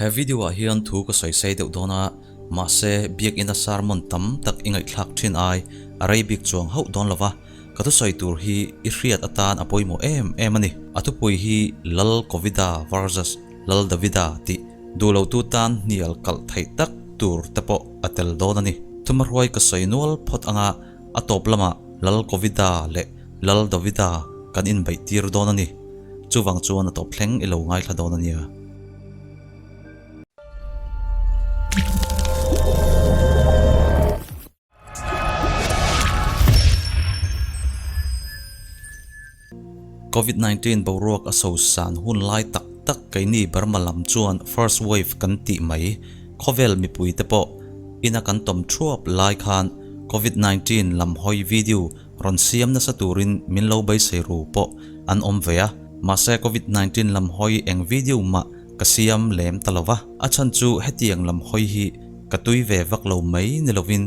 He video ah hian thu ka sawi sei deuh dawn a, mahse biakina sermon tam tak i ngaihthlak thin ai a rei bik chuang hauh dawn lo va, ka thusawi tur hi i hriat atan a pawimawh em em a ni. A thupui hi Lal Covida versus Lal Davida tih duh lo tu tan hnial kalh theih tak tur te pawh a tel dawn a ni. Thumahruai ka sawi nual phawt anga a tawp lamah Lal Covida leh Lal Davida kan inbeih tir dawn a ni. Chuvang chuan a tawp thleng i lo ngaithla dawn a nia. Covid 19 boruak a sosan hun lai tak tak keini Burma lam chuan first wave kan tih mai. Khawvel mipui te pawh ina kan tawm thuap lai khan Covid 19 lam hawi video rawn siam nasa turin min lo beisei ru pawh an awm ve a. Mahse Covid 19 lam hawi eng video mah ka siam lem ta lo va. A chhan chu hetiang lam hawi hi ka tui ve vak lo mai ni lovin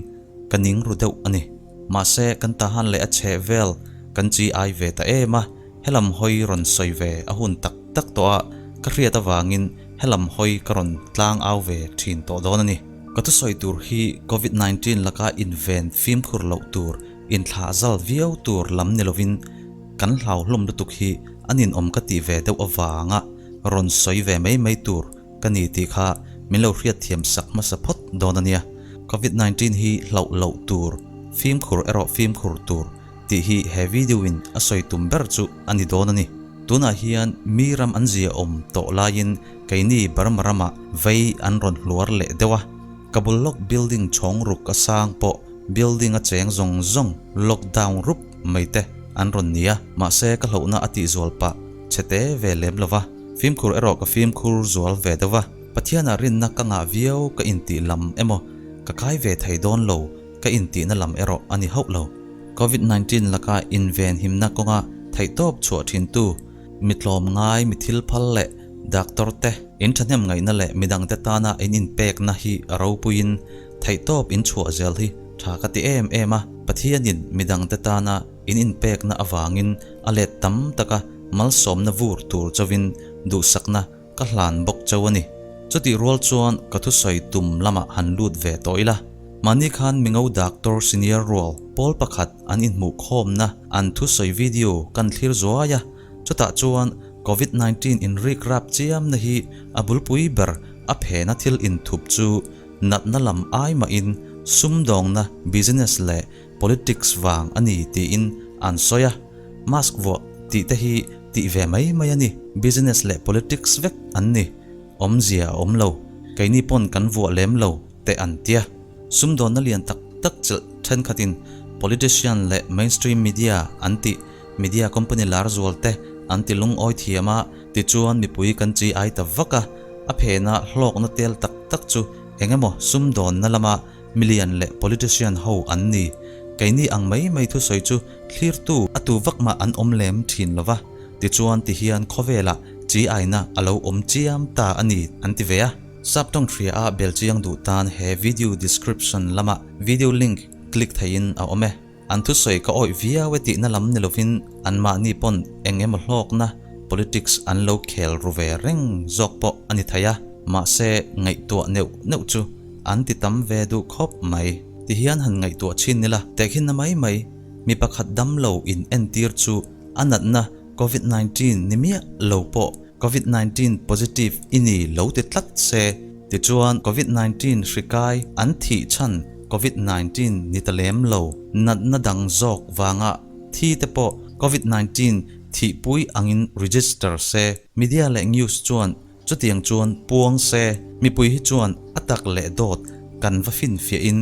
ka ning ru deuh a ni. Mahse, kan tahan leh a chheh vel kan chi ai ve ta em a, helam hawi rawn sawi ve a hun tak tak tawh a, ka hriat avangin helam hawi ka rawn tlang au ve thin tawh dawn a ni. Ka thusawi tur hi Covid 19 laka inven fimkhur loh tur, inthlah zal viau tur lam ni lovin kan hlau hlawm lutuk hi a ninawm ka tih ve deuh avanga rawn sawi ve mai mai tur ka ni tih kha min lo hriatthiam sak hmasa phawt dawn a nia. Covid 19 hi hlauh loh tur, fimkhur erawh fimkhur tur tih hi he video in a sawi tum ber chu a ni dawn a ni. Tunah hian mi ram an zia awm tawh laiin keini Burma ramah vei an rawn hluar leh deuh a. Ka bul lawk building chhawng ruk a sang pawh building a cheng zawng zawng lockdown rup mai te an rawn ni a. Mahse ka hlauhna a tihzual pah chhe te ve lem lo va. Fimkhur erawh ka fimkhur zual ve deuh va, Pathianah rinna ka ngah viau ka intih lam emaw ka kai ve thei dawn lo ka intihna lam erawh a ni hauh lo. Covid 19 laka inven himna kawnga theihtawp chhuah thintu, mi tlawm ngai, mi thil phal leh doctor te in thahnem ngaihna leh midangte tana in inpekna hi a ropuiin theihtawp in chhuah zel hi tha ka ti em em a, Pathianin midangte tana In inpekna avangin a let tam taka malsawmna vur tur chauhin duhsakna ka hlan bawk chauh a ni. Chutih rual chuan ka thusawi tum lamah han lut ve tawh ila. Mahni khan Mingo Doctor Senior rual pawl pakhat an inhmuh khawmna an thusawi video kan thlir zuai a, chutah chuan Covid 19 inrik rap chiamna hi a bulpui ber a phena thil inthup chu natna lam ai mahin sumdawngna business leh Politics vang a ni tiin an sawi a, mask vuah tih te hi tih ve mai mai a ni, business leh politics vek an ni, awmzia a awm lo, keini pawn kan vuah lem lo te an tia. Sumdawnna lian tak tak chelh thenkhatin politician leh mainstream media an tih media company lar zual te an ti lungawi thiam a, tichuan mipui kan chi ai ta vak a, a phena hlawkna tel tak tak chu eng emaw sumdawnna lama Milian leh politician ho an ni. Keini ang mai mai thusawi chu thlirtu a tu vak mah an awm lem thin lo va, tichuan ti hian khawvelah chi aina a lo awm chiam ta a ni an ti ve a. Saptawng hria a bel chiang duh tan he video description lama video link click theihin a awm e. An thusawi ka awih viau e tihna lam ni lovin anmahni pawn eng emaw hlawkna politics an lo khel ru ve reng zawk pawh a ni thei a, mahse ngaihtuah neuh neuh chu an ti tam ve duh khawp mai. Tihian han ngaihtuah chhin ila, tehkhinna mai mai, mi pakhat damlo in entir chu a natna Covid 19 ni miah lo pawh Covid 19 positive i ni lo ti tlat se, tichuan Covid 19 hri kai an thih chhan Covid 19 ni ta lem lo, natna dang zawk vanga thi te pawh Covid 19 thihpui angin register se, media leh news chuan chutiang chuan puang se, mipui hi chuan a tak leh dawt kan va finfiahin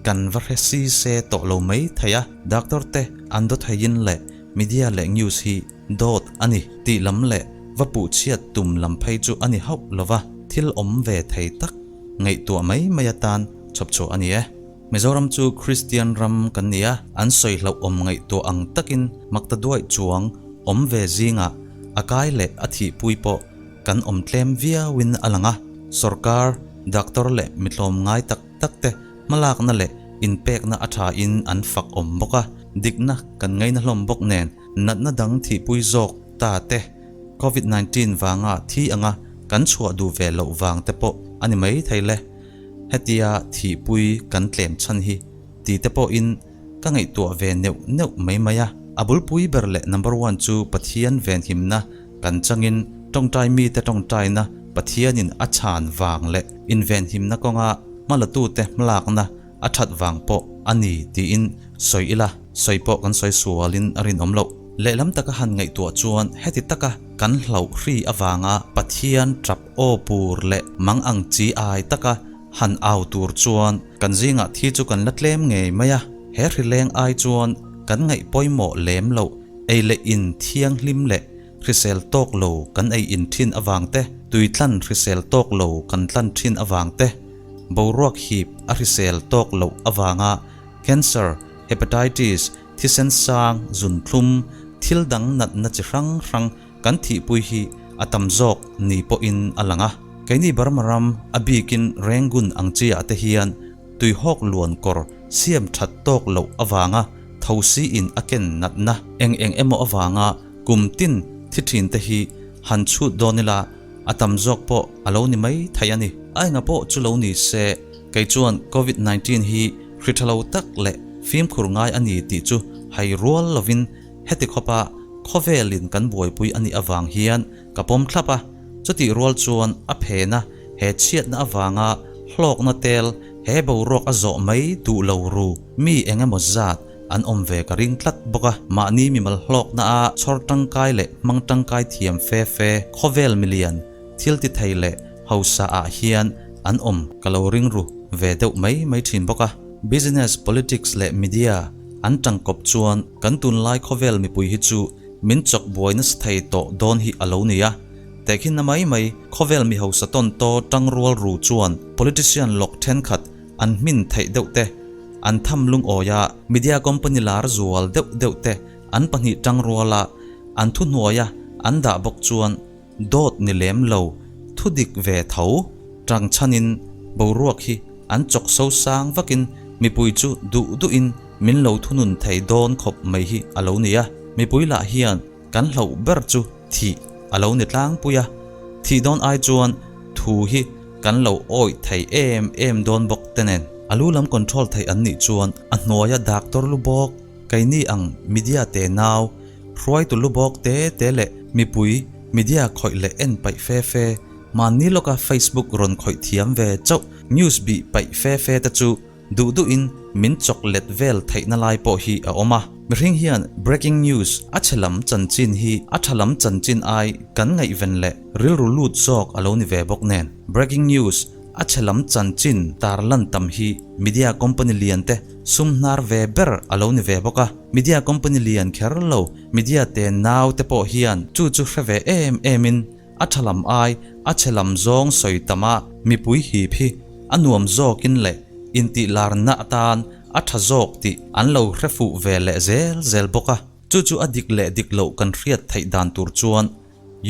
kan va hre si se tawh lo mai thei a, doctor te an daw theiin leh media leh news hi dawt a ni tih lam leh va puhchhiat tum lam phei chu a ni hauh lo va, thil awm ve thei tak ngaihtuah mai mai atan chhawp chhuah a ni e. Mizoram chu Kristian ram kan ni a, an sawi hlauh awm ngaihtuah ang takin makta duaih chuang awm ve zingah a kai leh a thihpui pawh kan awm tlem viauin a lang a, sawrkar, doctor leh mitlawm ngai tak tak te hmalakna leh inpekna a thain an fak awm bawk a, dikna kan ngaina hlawm bawk nen natna dang thihpui zawk ta te Covid 19 vanga thi anga kan chhuah duh ve loh vang te pawh a ni mai thei le. Hetia thihpui kan tlem chhan hi ti te pawhin ka ngaihtuah ve neuh neuh mai mai a. A bulpui ber leh number one chu Pathian venhimna kan changin tawngtai mite tawngtaina Pathianin a chhan vang leh invenhimna kawnga hmalatute hmalakna a that vang pawh a ni tiin sawi ila, sawi pawh kan sawi sualin a rinawm loh. Lehlam taka han ngaihtuah chuan heti taka kan hlauh hri avanga Pathian tap aw pur leh mang ang chi ai taka han au tur chuan kan zingah thi chu kan la tlem ngei mai a, he hri leng ai chuan kan ngaih pawimawh lem loh ei leh in thianghlim leh hrisel tawk lo kan ei in thin avang te, tui tlan hrisel tawk lo kan tlan thin avang te, boruak hip a hrisel tawk loh avanga cancer, hepatitis, thisen sang, zunthlum, thil dang natna chi hrang hrang kan thihpui hi a tam zawk ni pawhin a lang a. Keini Burma ram, a bikin Rangoon ang chi ah te hian tuihawk luan kawr siam that tawk loh avanga thosi in a ken natna eng eng emaw avanga kum tin thi thin te hi han chhut dawn ila a tam zawk pawh a lo ni mai thei a ni. A enga pawh chu lo ni se, kei chuan Covid 19 hi hri tha lo tak leh fimkhur ngai a ni tih chu hai rual lovin heti khawpa khawvelin kan buaipui a nih avang hian ka pawm thlap a, chutih rual chuan a phena he chhiatna avanga hlawkna tel he boruak a zawh mai duh lo ru mi eng emaw zat an awm ve ka ring tlat bawk a. Mahni mimal hlawkna a chhawr tangkai leh hmang tangkai thiam fe fe khawvel milian thil ti thei leh hausa ah hian an awm ka lo ring ru ve deuh mai mai thin bawk a. Business, politics leh media an tangkawp chuan kan tunlai khawvel mipui hi chu min chawk buai nasa thei tawh dawn hi a lo ni a. Tehkhinna mai mai khawvel mi hausa tawn taw tangrual ru chuan politician lawk thenkhat an hmin theih deuh te, an tham lungawi a, media company lar zual deuh deuh te an pahnih tangrual a, an thuhnuai a an dah bawk chuan dawt ni lem lo thu dik ve tho tang chhanin boruak hi an chawk so sang vakin mipui chu duh duhin min lo thunun thei dawn khawp mai hi a lo ni a, mipui lah hian kan hlauh ber chu thih a lo ni tlangpui a, thih dawn ai chuan thu hi kan lo awih thei em em dawn bawk te nen. A lu lam control theih an nih chuan a hnuaia doctor lu bawk, keini ang media te nau, hruaitu lu bawk te te leh mipui media khawih leh en paih fe fe, mahni lawka Facebook rawn khawih thiam ve chauh news bih paih fe fe te chu Duh duhin min chawk let vel theihna lai pawh hi a awm a. Mihring hian breaking news a chhe lam chanchin hi a tha lam chanchin ai kan ngaihven leh rilru lut zawk a lo ni ve bawk nen. Breaking news a chhe lam chanchin tarlan tam hi media company lian te sum hnar ve ber a lo ni ve bawk a. Media company lian kher lo media te nau te pawh hian chu chu hre ve em em in A tha lam ai, a chhe lam zawng sawi tam a, mipui hip hi a nuam zawkin leh intihlarna atan a tha zawk tih an lo hre fuh ve leh zel zel bawk a. Chu chu a dik leh dik loh kan hriat theih dan tur chuan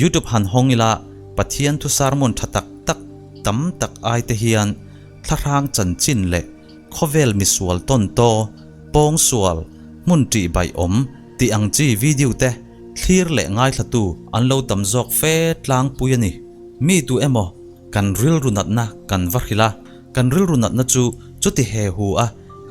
YouTube han hawng ila Pathian thu sermon tha tak tak tam tak ai te hian thlahrang chanchin leh khawvel misual tawn taw, pawngsual, hmun tih baih awm tih ang chi video te thlir leh ngaithlatu an lo tam zawk fe tlangpui a ni. Mi tu emaw kan rilru natna kan va hrilh a, kan rilru natna chu chuti he hu a,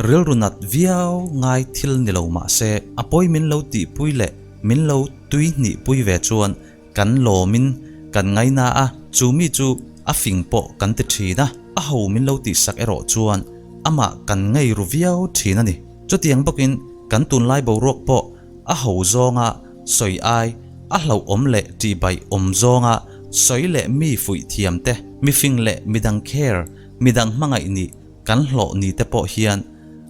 rilru nat viau ngai thil ni lo mah se, a pawi min lo tihpui leh min lo tui hnihpui ve chuan kan lawmin kan ngaina a, chu mi chu a fing pawh kan ti thin a, a ho min lo tihsak erawh chuan amah kan ngei ru viau thin a ni. Chutiang bawkin kan tunlai boruak pawh a ho zawnga sawi ai, a hlauhawm leh tihbaih awm zawnga sawi leh mi fuih thiam te, mifing leh midang care, midang hmangaih nih kan hlawh ni te pawh hian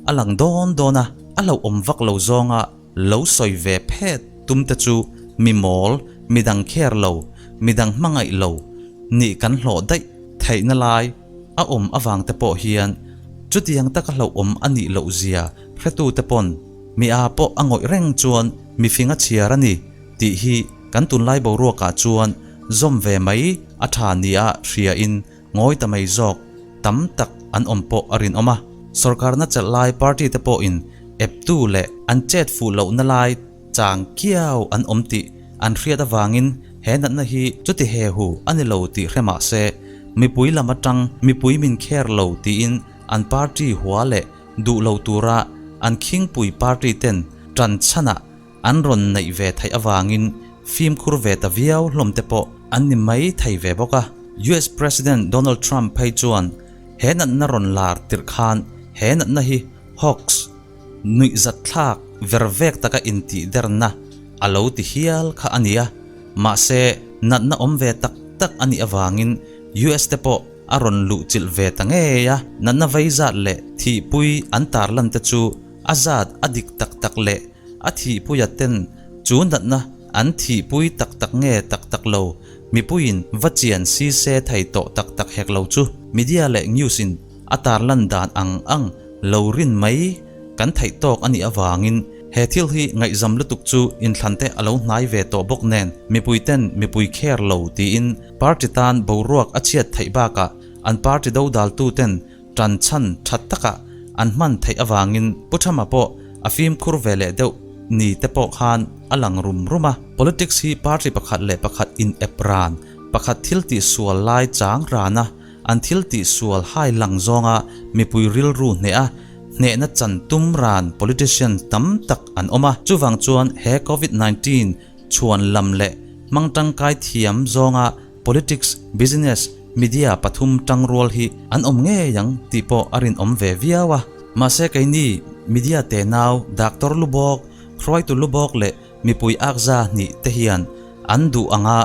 a lang dawn dawn a, a hlauhawm vak lo zawnga lo sawi ve phet tum te chu mi mawl, midang care lo, midang hmangaih lo nih kan hlawh daih theihna lai a awm avang te pawh hian chutiang taka hlauhawm a nih loh zia hretu te pawn Mi a pawh a ngawih reng chuan mifing a chhiar a ni tih hi kan tunlai boruakah chuan zawm ve mai a tha nia hriain ngawi ta mai zawk tam tak an awm pawh a rinawm a. Sorkarna chelh lai party te pawhin eptu leh an chet fuh lohna lai chang kiau an awm tih an hriat avangin he natna hi chuti he hu a ni lo tih hre mah se, mipui lam atang mipui min care lo tiin an party hua leh duh lo tura an khingpui party ten tan chhanah an rawn neih ve theih avangin fimkhur ve ta viau hlawm te pawh an ni mai thei ve bawk a. US President Donald Trump phei chuan he natna rawn lar tirh khan he natna hi hoax, nuihzatthlak ver vek taka intihderna a lo ti hial kha a ni a, mahse natna awm ve tak tak a nih avangin US te pawh a rawn luhchilh ve ta ngei a, natna vei zat leh thihpui an tarlan te chu a zat a dik tak tak leh a thihpuia ten chu natna an thihpui tak tak nge tak tak lo mipuiin va chian si se thei tawh tak tak hek lo chu media leh news in a tarlan dan ang ang lo rin mai kan theih tawk a nih avangin he thil hi ngaihzam lutuk chu inthlan te a lo hnai ve tawh bawk nen mipui ten mipui care lo tiin party tan boruak a chhiat theih bakah an party dodaltu ten tan chhan that takah an hman theih avangin Pu Thama pawh a fimkhur ve leh deuh ni te pawh khan a lang rum rum a. Politics hi party pakhat leh pakhat in ep ran, pakhat thil tih sual lai chang ran a, an thil tih sual hai lang zawnga mipui rilru hneh a, hnehna chan tum ran politician tam tak an awm a. Chuvang chuan he Covid 19 chhuan lam leh hmang tangkai thiam zawnga politics, business, media pathum tangrual hi an awm ngei ang tih pawh a rinawm ve viau a. Mahse keini media tenau, doctor lu bawk, hruaitu lu bawk leh mipui akza hnih te hian an duh anga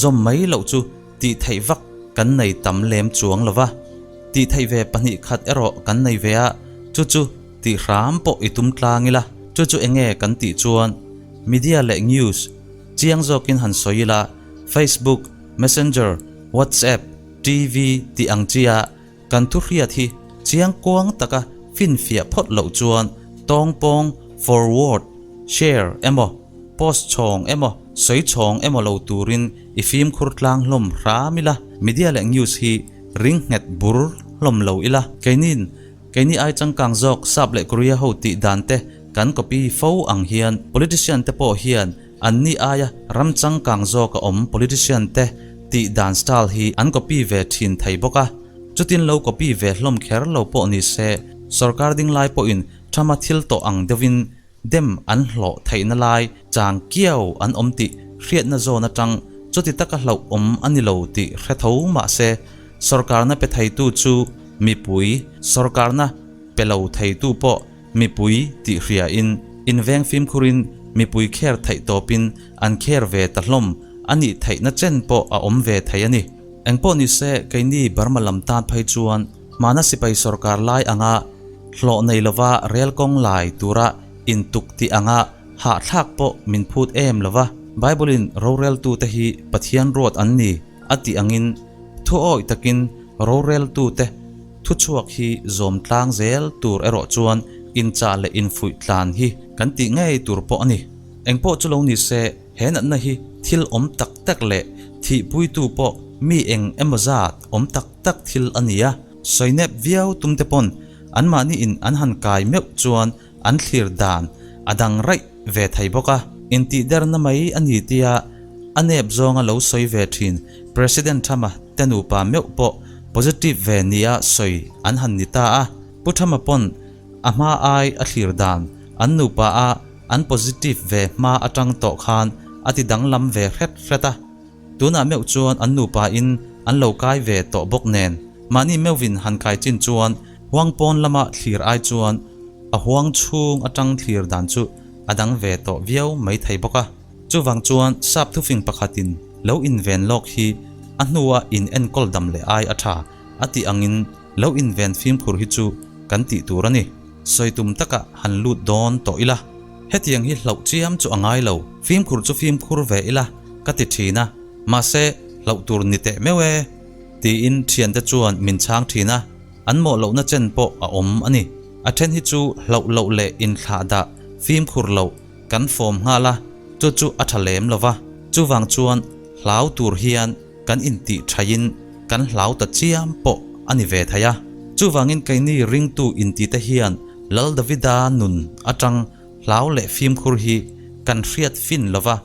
zawm mai loh chu tih theih vak kan nei tam lem chuang lo va. Tih theih ve pahnih khat erawh kan nei ve a, chu chu tih hram pawh i tum tlang ila. Chu chu enge kan tih chuan media leh news chiang zawkin han sawi ila, Facebook, Messenger, WhatsApp, TV tih ang chia kan thu hriat hi chiang kuang taka finfiah phawt loh chuan tawngpawng forward, share emaw, post chhawng emaw, sawi chhawng emaw lo turin i fimkhur tlang hlawm hram ila, media leh news hi ring nghet bur hlawm lo ila. Keinin keini ai changkang zawk sap leh Korea ho tih dan te kan copy fo ang hian politician te pawh hian Anni aia ram changkang zawk a awm politician te tih dan style hi an copy ve thin thei bawk a, chutin lo copy ve hlawm kher lo pawh ni se, sorkar ding lai pawhin thama thil tawh ang deuhin dem an hlawh theihna lai chang kiau an awm tih hriatna zawn atang chuti taka hlauh awm a ni lo tih hre tho mah se, sorkarna pe theitu chu mipui, sorkarna pe lo theitu pawh Mipui tih hriain inveng fimkhurin mipui kher theih tawpin an kher ve ta hlawm a nih theihna chen pawh a awm ve thei a ni. Engpawh nise keini Burma lam tan phei chuan hmana sipai sorkar lai anga hlawh nei lova rel kawng lai tura intuk tih anga hahthlak pawh min phut em lova Bible-in roreltute hi Pathian ruat an ni a tih angin thuawih takin roreltute Thuchhuak hi zawm tlang zel tur erawh chuan inchah leh infuih tlan hi kan tih ngei tur pawh a ni. Engpawh chu lo ni se, he natna hi thil awm tak tak leh thihpuitu pawh mi eng emaw zat awm tak tak thil a ni a. Sawinep viau tum te pawn anmahni in an han kai meuh chuan an thlir dan a dang raih ve thei bawk a. Intihderna mai a ni tia a nep zawnga lo sawi ve thin President Trump-a te nupa meuh pawh positive ve nia sawi an han ni ta a. Pu Trump-a pawn a hma ai a thlir dan an nupa a an positive ve hma atang tawh khan a ti danglam ve hret hret a. Tunah meuh chuan an nupa in an lo kai ve tawh bawk nen, mahni meuhvin han kai chin chuan huang pawn lama thlir ai chuan a huang chhung atang thlir dan chu a dang ve tawh viau mai thei bawk a. Chuvang chuan sap thufing pakhatin lo inven lawk hi a hnua in enkawl dam leh ai a tha a tih angin lo inven fimkhur hi chu kan tih tur a ni. Sawi tum takah han lut dawn tawh ila. Hetiang hi hlauh chiam chu a ngai lo, fimkhur chu fimkhur ve ila ka ti thin a, mahse hlauh tur ni teh meuh e tiin thiante chuan min chhang thin a, an mawh lohna chen pawh a awm a ni. A then hi chu hlauh loh leh inthlah dah fimkhur loh kan fawm nghal a, chu chu a tha lem lo va, chuvang chuan hlau tur hian kan intih thaiin kan hlau ta chiam pawh a ni ve thei a. Chuvangin keini ringtu intite hian Lal Davida nun atang hlau leh fimkhur hi kan hriat fin lo va,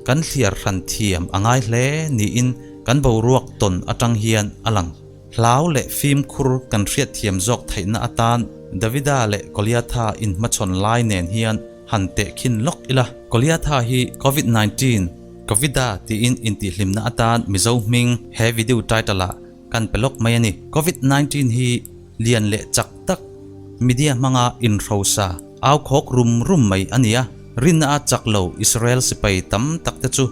kan thliar hran thiam a ngai hle niin kan boruak tawn atang hian a lang. Hlau leh fimkhur kan hriatthiam zawk theihna atan Davida leh Goliatha inhmachhawn lai nen hian han tehkhin lawk ila. Goliatha hi Covid 19, Covida tiin intihhlimna atan Mizo hming he video title ah kan pe lawk mai a ni. Covid 19 hi lian leh chak tak media hmanga inhrosa au khawk rum rum mai a ni a, rinna a chak lo Israel sipai tam tak te chu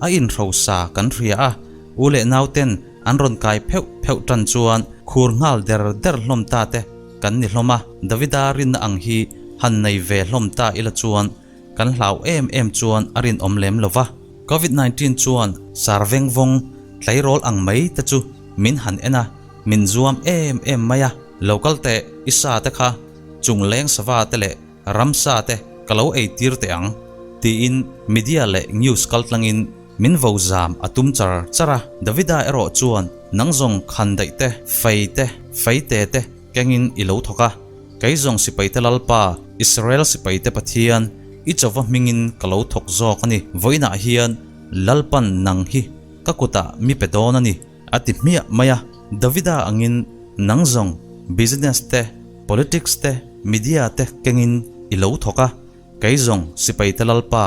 a inhrosa kan hria a, u leh nau ten an rawn kai pheuh pheuh tan chuan khur nghal der der hlawm ta te kan ni hlawm a, Davida rinna ang hi han nei ve hlawm ta ila chuan kan hlau em em chuan a rinawm lem lo va. Covid 19 chuan sar veng vawng tleirawl ang mai te chu min han en a, min zuam em em mai a, lo kal teh i sa te kha chung leng sava te leh ramsa te ka lo ei tir teh ang tiin media leh news kaltlangin min vo zam a tum char char a. Davida erawh chuan nang zawng khan daih te, fei te, feite te kengin i lo thawk a, kei zawng sipaite Lalpa, Israel sipaite Pathian, i chauva hmingin ka lo thawk zawk a ni. Vawiinah hian Lalpan nang hi ka kutah mi pe dawn a ni, a ti hmiah mai a. Davida angin nang zawng business te, politics te, media te kengin i lo thawk a, Kei zawng sipaite Lalpa,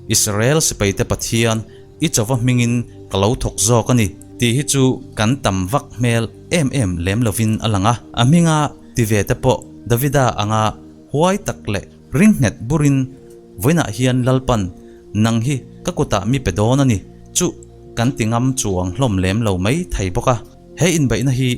Israel sipaite Pathian, i chauva hmingin ka lo thawk zawk a ni, tih hi chu kan tam vak hmel em em lem lovin a lang a. A hminga ti ve te pawh Davida anga huai tak leh ringnghet burin vawiinah hian Lalpan nang hi ka kutah mi pe dawn a ni chu kan ti ngam chuang hlawm lem lo mai thei bawk a. He inbeihna hi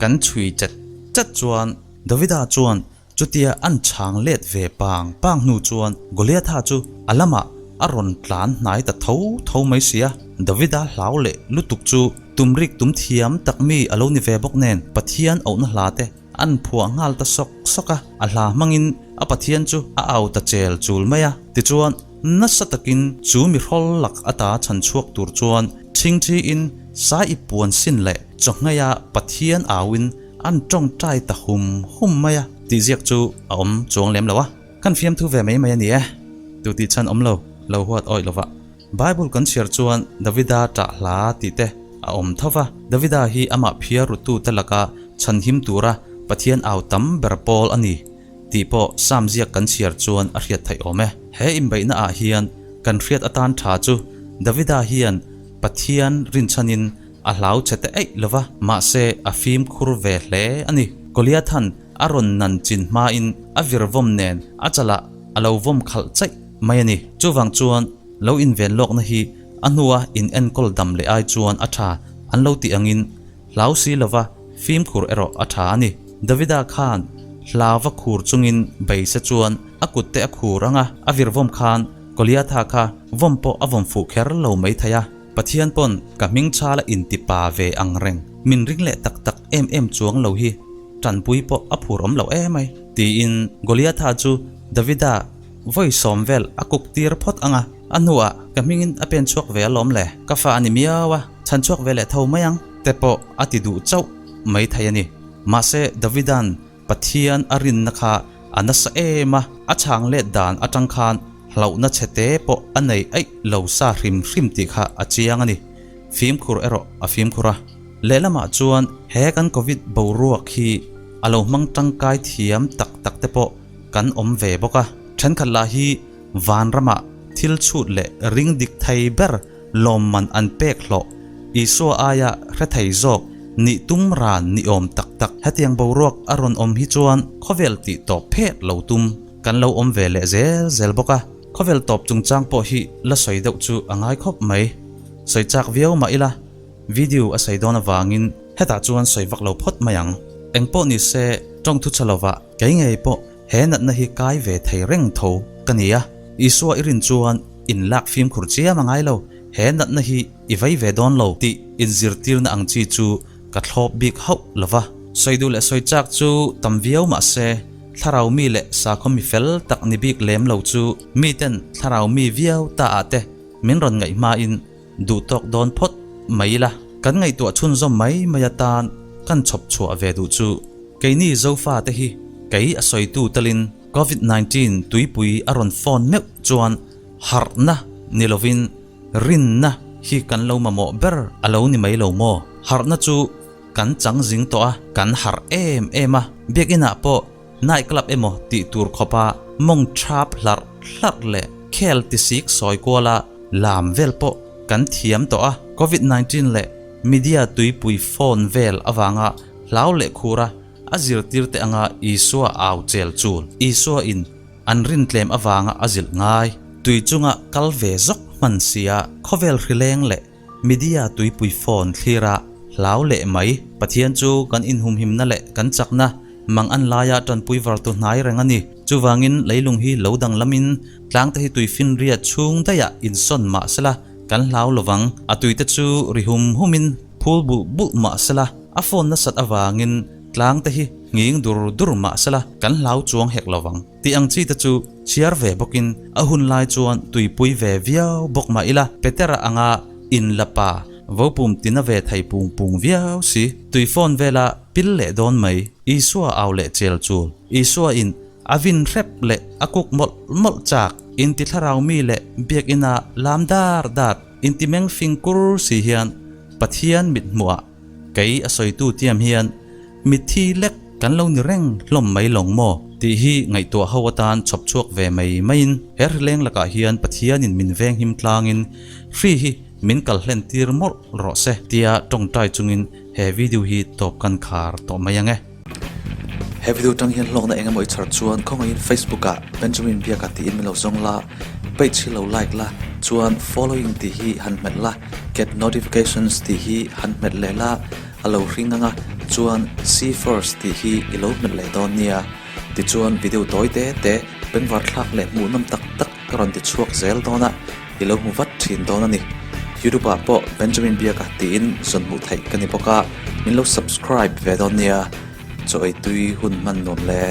kan chhui chet chet chuan Davida chuan Chutia an chhang let ve pang pang hnu chuan Goliatha chu a lamah a rawn tlan hnai ta tho tho mai si a. Davida hlau leh lutuk chu tumrik tum thiam tak mi a lo ni ve bawk nen Pathian auhna hla te an phuah nghal ta sawk sawk a, a hla hmangin a Pathian chu a au ta chel chul mai a. Tichuan nasa takin chu mi hrawl lak ata chhan chhuak tur chuan chhingthiin sai i puan sin leh chawhngeiha Pathian auin An tawngtai ta hum hum mai a. Tih ziak chu a awm chuang lem lo a. Kan fiamthu ve mai mai a ni e. Tu tih chhan awm lo, lo huat awih lova. Bible kan chhiar chuan Davida ṭah hla tih te a awm tho va. Davida hi amah phiar rutu te laka chhanhim tura Pathian au tam ber pawl a ni tih pawh Psalm ziak kan chhiar chuan a hriat theih awm e. He inbeihna ah hian kan hriat atan ṭha chu Davida hian Pathian rinchhanin A hlau che te eih lova, mahse a fimkhur ve hle a ni. Goliathan a rawn nan chin hmain a vir vawm nen a chalah a lo vawm khalh chaih mai a ni. Chuvang chuan lo inven lawkna hi a hnua in enkawl dam leh ai chuan a tha an lo tih angin hlau si lova fimkhur erawh a tha a ni. Davida khan hlauva khur chungin bei se chuan a kut te a khur anga a vir vawm khan Goliatha kha vawm pawh a vawm fuh kher lo mai thei a. Pathian pawn ka hming chhala inti pa ve ang reng, min ring leh tak tak em em chuang lo hi tanpui pawh a phur awm lo emai. Tiin Goliatha chu Davida vawi sawm vel a kuk tir phawt ang a, a hnuah ka hmingin a pen chhuak ve alawm le, ka fa a ni miau a, chhan chhuak ve leh tho mai ang te pawh a ti duh chauh mai thei a ni. Mahse Davida'n Pathian a rinna kha a nasa em a, a chhang let dan atang khan hlauhna chhe te pawh a nei aih lo sa hrim hrim tih kha a chiang a ni. Fimkhur erawh a fimkhur a. Lehlamah chuan he kan Covid boruak hi a lo hmang tangkai thiam tak tak te pawh kan awm ve bawk a. Thenkhat lah hi vanramah thil chhut leh ring dik thei ber lawmman an pek hlawh, Isua aia hre thei zawk nih tum ran ni awm tak tak. Hetiang boruak a rawn awm hi chuan khawvel tih tawp phet lo tum kan lo awm ve leh zel zel bawk a. Khawvel tawp chungchang pawh hi la sawi deuh chu a ngai khawp mai. Sawi chak viau mah ila video a sawi dawn avangin hetah chuan sawi vak lo phawt mai ang. Engpawh ni se tawngthu chhe lovah kei ngei pawh he natna hi kai ve thei reng tho ka ni a. Isua i rin chuan In lak fimkhur chiam a ngai lo, he natna hi i vei ve dawn lo tih inzirtirna ang chi chu ka thlawp bik hauh lo va. Sawi duh leh sawi chak chu tam viau mah se, thlarau mi leh sakhaw mi fel tak ni bik lem lo chu miten thlarau mi viau ta ah te min rawn ngaih hmain duh tawk dawn phawt mai ila. Kan ngaihtuah chhunzawm mai mai atan kan chhawp chhuah ve duh chu keini Zofa te hi kei a sawitu telin Covid 19 tuipui a rawn phone meuh chuan harhna ni lovin rinna hi kan lo mamawh ber a lo ni mai lo maw? Harhna chu kan chang zing tawh a, kan harh em em a, biakinah pawh night club emaw tih tur khawpa mawng thap hlarh hlarh leh khel tisik sawi kuala lam vel pawh kan thiam tawh a, Covid 19 leh media tuipui phone vel avanga hlau leh khura a zirtirte anga Isua au chel chul. Isua in an rintlem avanga a zilh ngai. Tui chunga kal ve zawk hman sia khawvel hrileng leh media tuipui phone thlira hlau leh mai. Pathian chu kan inhumhimna leh kan chakna mang an laia tanpui vartu hnai reng a ni. Chuvangin leilung hi lo danglamin tlangte hi tui finriat chhung daihah insawn mah sela kan hlau lovang. A tuite chu ri hum humin phul bulh bulh mah sela a phone nasat avangin tlangte hi nghing dur dur mah sela kan hlau chuang hek lovang. Tih ang chi te chu chhiar ve bawkin a hun lai chuan tuipui ve viau bawk mah ila Petera anga in la pa vopum tina ve thei pung pung viau si. Tui phone vela pil leh dawn mai Isua au leh chel chul. Isua in a vin hrep leh a kuk mawlh mawlh chak. Inti thlarau mi leh biakina lam dar dar inti meng fing kur si hian Pathian mithmuhah kei a sawitu tiam hian Mitthi lek kan lo ni reng hlawm mai lawng maw? Tih hi ngaihtuah ho atan chhawp chhuak ve mai maiin he rileng lakah hian Pathianin min venghim tlangin hri hi min kal hlen tir mawlh rawh se tia tawngtai chungin he video hi tawp kan khar tawh mai ang e. He video tang hian hlawkna eng emaw i chhar chuan khawngaihin Facebook ah Benjamin Biaka tiin min lo zawng la, page hi lo like la, chuan following tih hi han hmet la, get notifications tih hi han hmet leh la, A lo hring anga chuan See first tih hi i lo hmet leh dawn nia. Tichuan video tawi te te bengvar thlak leh hmuhnawm tak tak ka rawn ti chhuak zel dawn a, i lo hmu vat thin dawn a ni. YouTube ah pawh Benjamin Biaka tiin zawn hmuh theih ka ni bawk a, min lo subscribe ve dawn nia. Chaw ei tui hun hman nuam le.